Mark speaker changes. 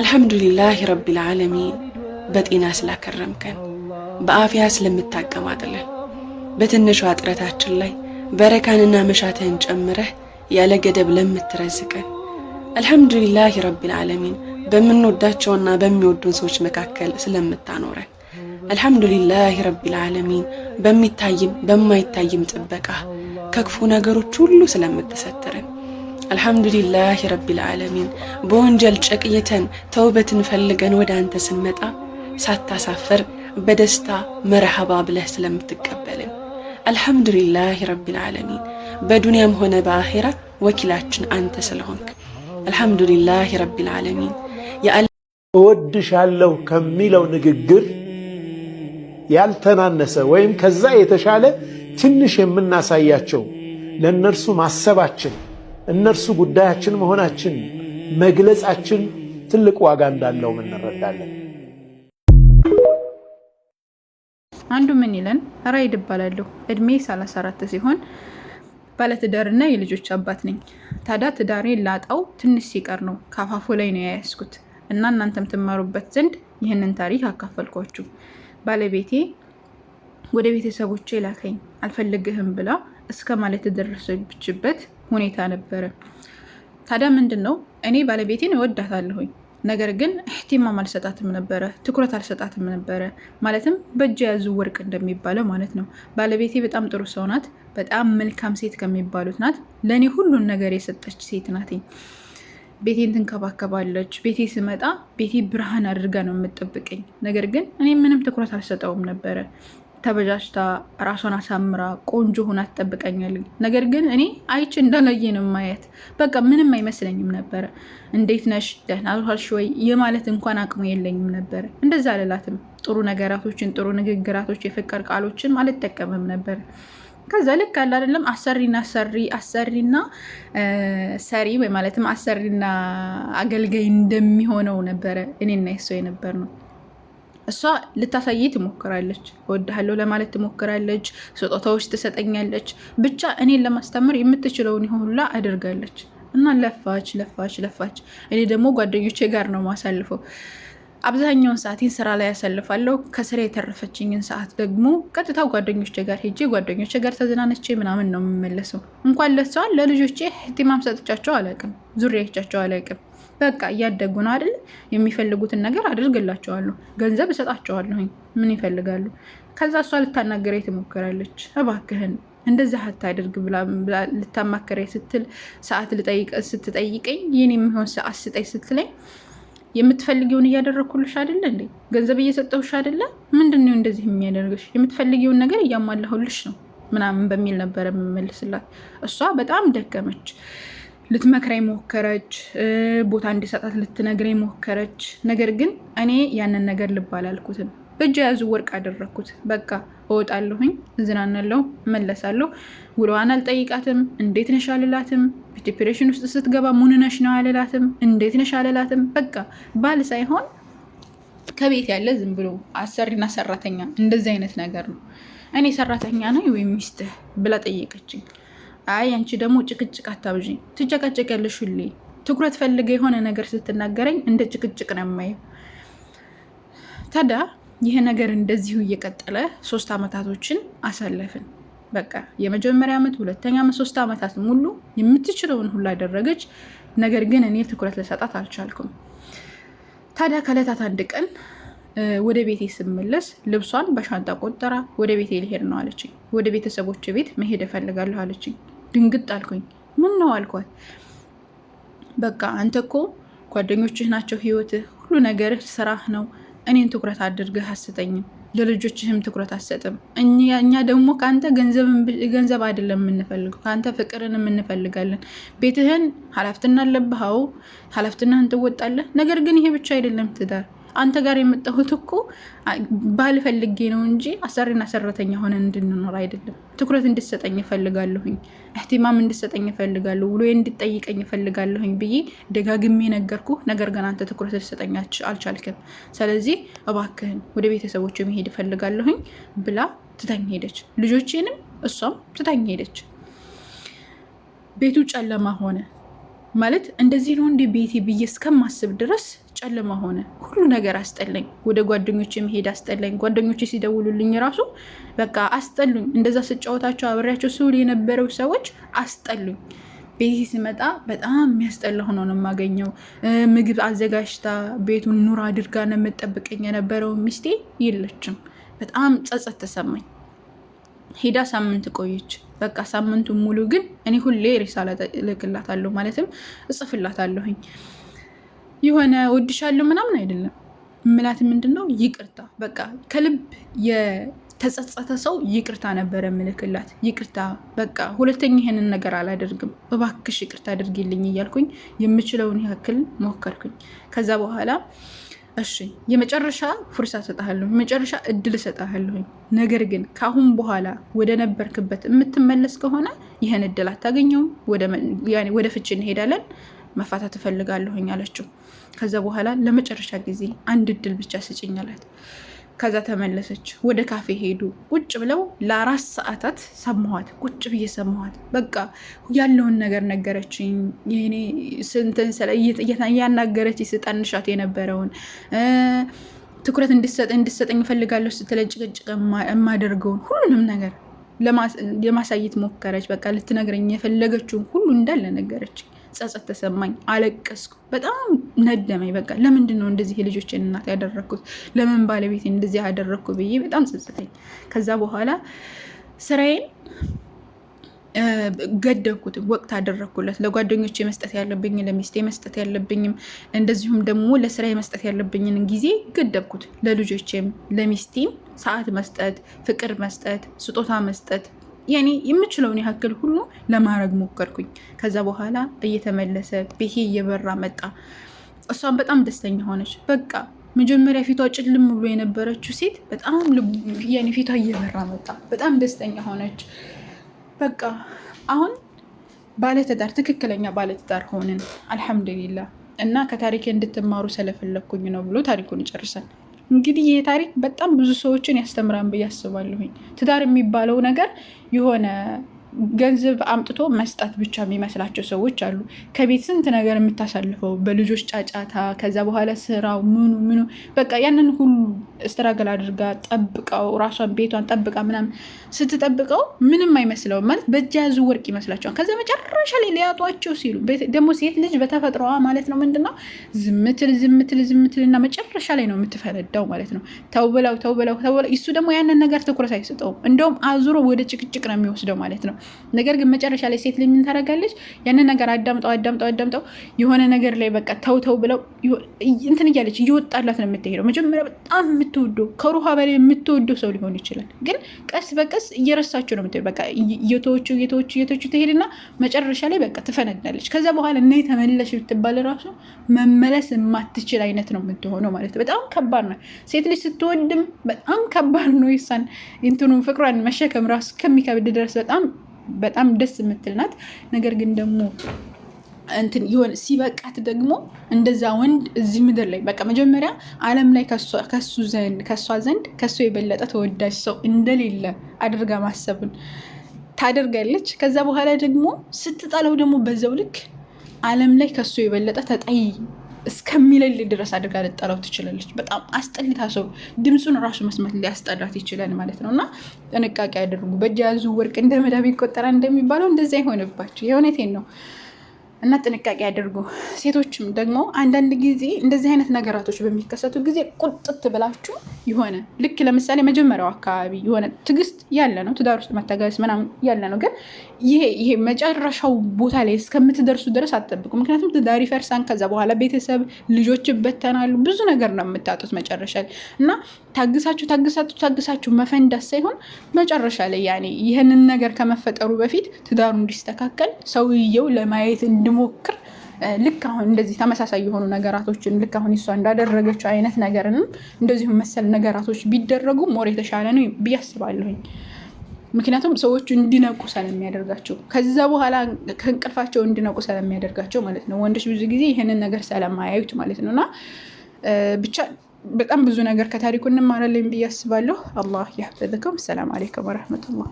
Speaker 1: الحمد لله رب العالمين በጤና ስላከረምከን፣ በአፍያ ስለምታቀማጥለን፣ በትንሿ ጥረታችን ላይ በረካንና መሻትህን ጨምረህ ያለ ገደብ ለምትረዝቀን፣ الحمد لله رب العالمين በምንወዳቸውና በሚወዱን ሰዎች መካከል ስለምታኖረን፣ الحمد لله رب العالمين በሚታይም በማይታይም ጥበቃ ከክፉ ነገሮች ሁሉ ስለምትሰትረን፣ الحمد لله رب العالمين በወንጀል ጨቅይተን ተውበትን ፈልገን ወደ አንተ ስንመጣ ሳታሳፍር በደስታ መርሐባ ብለህ ስለምትቀበልን፣ الحمد لله رب العالمين በዱንያም ሆነ በአኼራ ወኪላችን አንተ ስለሆንክ፣ الحمد لله رب العالمين።
Speaker 2: እወድሻለሁ ከሚለው ንግግር ያልተናነሰ ወይም ከዛ የተሻለ ትንሽ የምናሳያቸው ለእነርሱ ማሰባችን፣ እነርሱ ጉዳያችን መሆናችን መግለጻችን ትልቅ ዋጋ እንዳለው እንረዳለን።
Speaker 3: አንዱ ምን ይለን፣ ራይድ እባላለሁ። እድሜ 34 ሲሆን ባለትዳርና የልጆች አባት ነኝ። ታዲያ ትዳሬን ላጣው ትንሽ ሲቀር ነው፣ ካፋፉ ላይ ነው የያዝኩት እና እናንተም ትማሩበት ዘንድ ይህንን ታሪክ አካፈልኳችሁ። ባለቤቴ ወደ ቤተሰቦቼ ላከኝ፣ አልፈልግህም ብላ እስከ ማለት የደረሰችበት ሁኔታ ነበረ። ታዲያ ምንድን ነው፣ እኔ ባለቤቴን እወዳታለሁኝ፣ ነገር ግን اهتمام አልሰጣትም ነበረ፣ ትኩረት አልሰጣትም ነበረ። ማለትም በእጅ የያዙ ወርቅ እንደሚባለው ማለት ነው። ባለቤቴ በጣም ጥሩ ሰው ናት። በጣም መልካም ሴት ከሚባሉት ናት። ለእኔ ሁሉን ነገር የሰጠች ሴት ናት። ቤቴን ትንከባከባለች። ቤቴ ስመጣ ቤቴ ብርሃን አድርጋ ነው የምትጠብቀኝ። ነገር ግን እኔ ምንም ትኩረት አልሰጠውም ነበረ። ተበጃጅታ ራሷን አሳምራ ቆንጆ ሆና ትጠብቀኛለች። ነገር ግን እኔ አይቼ እንዳላየ ነው ማየት። በቃ ምንም አይመስለኝም ነበረ። እንዴት ነሽ፣ ደህና ዋልሽ ወይ የማለት እንኳን አቅሙ የለኝም ነበረ። እንደዛ አልላትም። ጥሩ ነገራቶችን፣ ጥሩ ንግግራቶች፣ የፍቅር ቃሎችን አልጠቀምም ነበረ። ከዛ ልክ አለ አይደለም አሰሪና ሰሪ፣ አሰሪና ሰሪ ወይ ማለትም አሰሪና አገልጋይ እንደሚሆነው ነበረ እኔና የሰው የነበር ነው። እሷ ልታሳይ ትሞክራለች፣ እወድሃለሁ ለማለት ትሞክራለች፣ ስጦታዎች ትሰጠኛለች። ብቻ እኔን ለማስተማር የምትችለውን ሁላ አድርጋለች። እና ለፋች ለፋች ለፋች። እኔ ደግሞ ጓደኞቼ ጋር ነው ማሳልፈው። አብዛኛውን ሰዓቴን ስራ ላይ ያሳልፋለሁ። ከስራ የተረፈችኝን ሰዓት ደግሞ ቀጥታ ጓደኞቼ ጋር ሄጄ ጓደኞቼ ጋር ተዝናነቼ ምናምን ነው የምመለሰው። እንኳን ለሰዋን ለልጆቼ اهتمام ሰጥቻቸው አላውቅም፣ ዙሪያቻቸው አላውቅም። በቃ እያደጉ ነው አይደል? የሚፈልጉትን ነገር አድርግላቸዋለሁ፣ ገንዘብ እሰጣቸዋለሁኝ። ምን ይፈልጋሉ? ከዛ እሷ ልታናገረኝ ትሞክራለች። እባክህን እንደዛ አታድርግ ብላ ልታማከረኝ ስትል ሰዓት ስትጠይቀኝ ይህን የሚሆን ሰዓት ስጠኝ ስትለኝ የምትፈልጊውን እያደረግኩልሽ አይደለ እንዴ? ገንዘብ እየሰጠሁሽ አይደለ? ምንድን ነው እንደዚህ የሚያደርግሽ? የምትፈልጊውን ነገር እያሟላሁልሽ ነው ምናምን በሚል ነበረ የምመልስላት። እሷ በጣም ደከመች። ልትመክረኝ ሞከረች፣ ቦታ እንዲሰጣት ልትነግረኝ ሞከረች። ነገር ግን እኔ ያንን ነገር ልብ አላልኩትም። በእጅ የያዙ ወርቅ አደረግኩት። በቃ እወጣለሁኝ፣ እዝናናለሁ፣ እመለሳለሁ። ውሎዋን አልጠይቃትም፣ እንዴት ነሽ አልላትም። Depression ውስጥ ስትገባ ምን ነሽ ነው አልላትም፣ እንዴት ነሽ አልላትም። በቃ ባል ሳይሆን ከቤት ያለ ዝም ብሎ አሰሪና ሰራተኛ እንደዚህ አይነት ነገር ነው። እኔ ሰራተኛ ነኝ ወይም ሚስትህ ብላ ጠየቀችኝ። አይ አንቺ ደግሞ ጭቅጭቅ አታብዢ፣ ትጨቃጨቂያለሽ ሁሌ። ትኩረት ፈልገ የሆነ ነገር ስትናገረኝ እንደ ጭቅጭቅ ነው የማየው። ታዲያ ይህ ነገር እንደዚሁ እየቀጠለ 3 ዓመታቶችን አሳለፍን። በቃ የመጀመሪያ ዓመት፣ ሁለተኛ ዓመት፣ 3 ዓመታት ሙሉ የምትችለውን ሁሉ አደረገች። ነገር ግን እኔ ትኩረት ልሰጣት አልቻልኩም። ታዲያ ከዕለታት አንድ ቀን ወደ ቤቴ ስመለስ ልብሷን በሻንጣ ቆጠራ ወደ ቤቴ ልሄድ ነው አለችኝ። ወደ ቤተሰቦች ቤት መሄድ እፈልጋለሁ አለችኝ። ድንግጥ አልኩኝ። ምን ነው አልኳት። በቃ አንተ እኮ ጓደኞችህ ናቸው ህይወትህ፣ ሁሉ ነገርህ ስራህ ነው። እኔን ትኩረት አድርገህ አትሰጠኝም፣ ለልጆችህም ትኩረት አትሰጥም። እኛ ደግሞ ከአንተ ገንዘብ አይደለም የምንፈልገው፣ ከአንተ ፍቅርን እንፈልጋለን። ቤትህን ኃላፊነት አለብህ፣ አዎ ኃላፊነትህን ትወጣለህ። ነገር ግን ይሄ ብቻ አይደለም ትዳር። አንተ ጋር የመጣሁት እኮ ባል ፈልጌ ነው እንጂ አሰሪና ሰራተኛ ሆነን እንድንኖር አይደለም። ትኩረት እንድሰጠኝ እፈልጋለሁኝ፣ اهتمام እንድሰጠኝ እፈልጋለሁ፣ ውሎ እንድጠይቀኝ እፈልጋለሁኝ ብዬ ደጋግሜ ነገርኩ። ነገር ግን አንተ ትኩረት ልሰጠኝ አልቻልክም። ስለዚህ እባክህን ወደ ቤተሰቦች መሄድ እፈልጋለሁኝ ብላ ትታኝ ሄደች። ልጆቼንም እሷም ትታኝ ሄደች። ቤቱ ጨለማ ሆነ። ማለት እንደዚህ ነው እንዴ ቤቴ ብዬ እስከማስብ ድረስ ጨለማ ሆነ። ሁሉ ነገር አስጠላኝ። ወደ ጓደኞች መሄድ አስጠላኝ። ጓደኞች ሲደውሉልኝ ራሱ በቃ አስጠሉኝ። እንደዛ ስጫወታቸው አብሬያቸው ስውል የነበረው ሰዎች አስጠሉኝ። ቤቴ ስመጣ በጣም የሚያስጠላ ሆኖ ነው የማገኘው። ምግብ አዘጋጅታ ቤቱን ኑር አድርጋ ነው የምጠብቀኝ የነበረው ሚስቴ የለችም። በጣም ጸጸት ተሰማኝ። ሄዳ ሳምንት ቆየች። በቃ ሳምንቱን ሙሉ ግን እኔ ሁሌ ሪሳላ እልክላታለሁ፣ ማለትም እጽፍላታለሁኝ። የሆነ ወድሻለሁ ምናምን አይደለም ምላት፣ ምንድን ነው ይቅርታ፣ በቃ ከልብ የተጸጸተ ሰው ይቅርታ ነበረ ምልክላት። ይቅርታ በቃ ሁለተኛ ይሄንን ነገር አላደርግም፣ እባክሽ ይቅርታ አድርጊልኝ እያልኩኝ የምችለውን ያክል ሞከርኩኝ። ከዛ በኋላ እሺ የመጨረሻ ፉርሳ እሰጥሃለሁ፣ የመጨረሻ እድል እሰጥሃለሁኝ። ነገር ግን ከአሁን በኋላ ወደ ነበርክበት የምትመለስ ከሆነ ይህን እድል አታገኘውም፣ ወደ ፍቺ እንሄዳለን፣ መፋታት እፈልጋለሁኝ አለችው። ከዛ በኋላ ለመጨረሻ ጊዜ አንድ እድል ብቻ ስጭኝ አላት። ከዛ ተመለሰች። ወደ ካፌ ሄዱ። ቁጭ ብለው ለ4 ሰዓታት ሰማኋት። ቁጭ ብዬ ሰማኋት። በቃ ያለውን ነገር ነገረችኝ። የኔ ስንትን እያናገረች ስጠንሻት የነበረውን ትኩረት እንድሰጠኝ እፈልጋለሁ ስትለኝ ጭቅጭቅ የማደርገውን ሁሉንም ነገር ለማሳየት ሞከረች። በቃ ልትነግረኝ የፈለገችውን ሁሉ እንዳለ ነገረችኝ። ጸጸት ተሰማኝ፣ አለቀስኩ። በጣም ነደመኝ። በቃ ለምንድን ነው እንደዚህ የልጆችን እናት ያደረግኩት? ለምን ባለቤቴ እንደዚህ ያደረግኩ ብዬ በጣም ጸጸተኝ። ከዛ በኋላ ስራዬን ገደብኩት፣ ወቅት አደረግኩለት። ለጓደኞቼ መስጠት ያለብኝ፣ ለሚስቴ መስጠት ያለብኝም፣ እንደዚሁም ደግሞ ለስራዬ መስጠት ያለብኝን ጊዜ ገደብኩት። ለልጆቼም ለሚስቴም ሰዓት መስጠት፣ ፍቅር መስጠት፣ ስጦታ መስጠት፣ ያኔ የምችለውን ያክል ሁሉ ለማድረግ ሞከርኩኝ። ከዛ በኋላ እየተመለሰ ቤቴ እየበራ መጣ። እሷን በጣም ደስተኛ ሆነች። በቃ መጀመሪያ ፊቷ ጭልም ብሎ የነበረችው ሴት በጣም ያኔ ፊቷ እየበራ መጣ። በጣም ደስተኛ ሆነች። በቃ አሁን ባለትዳር፣ ትክክለኛ ባለትዳር ሆንን፣ አልሐምዱሊላህ። እና ከታሪክ እንድትማሩ ስለፈለግኩኝ ነው ብሎ ታሪኩን ይጨርሳል። እንግዲህ ይህ ታሪክ በጣም ብዙ ሰዎችን ያስተምራን ብዬ አስባለሁኝ። ትዳር የሚባለው ነገር የሆነ ገንዘብ አምጥቶ መስጠት ብቻ የሚመስላቸው ሰዎች አሉ። ከቤት ስንት ነገር የምታሳልፈው በልጆች ጫጫታ፣ ከዛ በኋላ ስራው ምኑ ምኑ፣ በቃ ያንን ሁሉ struggle አድርጋ ጠብቀው ራሷን ቤቷን ጠብቃ ምናምን ስትጠብቀው ምንም አይመስለውም፣ ማለት በእጅ ያዙ ወርቅ ይመስላቸዋል። ከዛ መጨረሻ ላይ ሊያጧቸው ሲሉ ደግሞ ሴት ልጅ በተፈጥሮዋ ማለት ነው ምንድነው ዝምትል ዝምትል ዝምትል እና መጨረሻ ላይ ነው የምትፈነዳው ማለት ነው። ተው ብለው ተው ብለው ተው ብለው እሱ ደግሞ ያንን ነገር ትኩረት አይሰጠውም። እንደውም አዙሮ ወደ ጭቅጭቅ ነው የሚወስደው ማለት ነው። ነገር ግን መጨረሻ ላይ ሴት ልጅ ምን ታደርጋለች? ያንን ነገር አዳምጠው አዳምጠው አዳምጠው የሆነ ነገር ላይ በቃ ተው ተው ብለው እንትን እያለች እየወጣላት ነው የምትሄደው። መጀመሪያ በጣም የምትወደው ከሩሃ በላይ የምትወደው ሰው ሊሆን ይችላል። ግን ቀስ በቀስ እየረሳችው ነው የምትሄደው። በቃ እየተወችው እየተወችው እየተወችው ትሄድና መጨረሻ ላይ በቃ ትፈነዳለች። ከዛ በኋላ ነይ ተመለሽ ብትባል ራሱ መመለስ የማትችል አይነት ነው የምትሆነው ማለት ነው። በጣም ከባድ ነው። ሴት ልጅ ስትወድም በጣም ከባድ ነው። ይሳን እንትኑን ፍቅሯን መሸከም ራሱ ከሚከብድ ድረስ በጣም በጣም ደስ የምትል ናት። ነገር ግን ደግሞ እንትን የሆነ ሲበቃት ደግሞ እንደዛ ወንድ እዚህ ምድር ላይ በቃ መጀመሪያ ዓለም ላይ ከሱ ዘንድ ከሷ ዘንድ ከሱ የበለጠ ተወዳጅ ሰው እንደሌለ አድርጋ ማሰብን ታደርጋለች። ከዛ በኋላ ደግሞ ስትጠላው ደግሞ በዛው ልክ ዓለም ላይ ከሱ የበለጠ ተጠይ እስከሚለል ድረስ አድርጋ ልጠላው ትችላለች። በጣም አስጠልታ ሰው ድምፁን ራሱ መስማት ሊያስጠላት ይችላል ማለት ነው። እና ጥንቃቄ አድርጉ። በእጅ የያዙ ወርቅ እንደ መዳብ ይቆጠራል እንደሚባለው እንደዚያ አይሆንባችሁ። የእውነቴን ነው። እና ጥንቃቄ አድርጉ። ሴቶችም ደግሞ አንዳንድ ጊዜ እንደዚህ አይነት ነገራቶች በሚከሰቱ ጊዜ ቁጥት ብላችሁ የሆነ ልክ ለምሳሌ መጀመሪያው አካባቢ የሆነ ትዕግስት ያለ ነው፣ ትዳር ውስጥ መታገስ ምናምን ያለ ነው። ግን ይሄ መጨረሻው ቦታ ላይ እስከምትደርሱ ድረስ አትጠብቁ። ምክንያቱም ትዳር ይፈርሳል። ከዛ በኋላ ቤተሰብ፣ ልጆች ይበተናሉ። ብዙ ነገር ነው የምታጡት መጨረሻ ላይ። እና ታግሳችሁ ታግሳችሁ ታግሳችሁ መፈንዳት ሳይሆን መጨረሻ ላይ ያኔ ይህንን ነገር ከመፈጠሩ በፊት ትዳሩ እንዲስተካከል ሰውየው ለማየት እንዲሞክር ልክ አሁን እንደዚህ ተመሳሳይ የሆኑ ነገራቶችን ልክ አሁን እሷ እንዳደረገችው አይነት ነገርንም እንደዚሁ መሰል ነገራቶች ቢደረጉ more የተሻለ ነው ብዬ አስባለሁኝ። ምክንያቱም ሰዎቹ እንዲነቁ ስለሚያደርጋቸው፣ ከዛ በኋላ ከእንቅልፋቸው እንዲነቁ ስለሚያደርጋቸው ማለት ነው። ወንዶች ብዙ ጊዜ ይህንን ነገር ስለማያዩት ማለት ነው። እና ብቻ በጣም ብዙ ነገር ከታሪኩ እንማራለን ብዬ አስባለሁ። አላህ ያህፈዝኩም። ሰላም አለይኩም ወረህመቱላህ።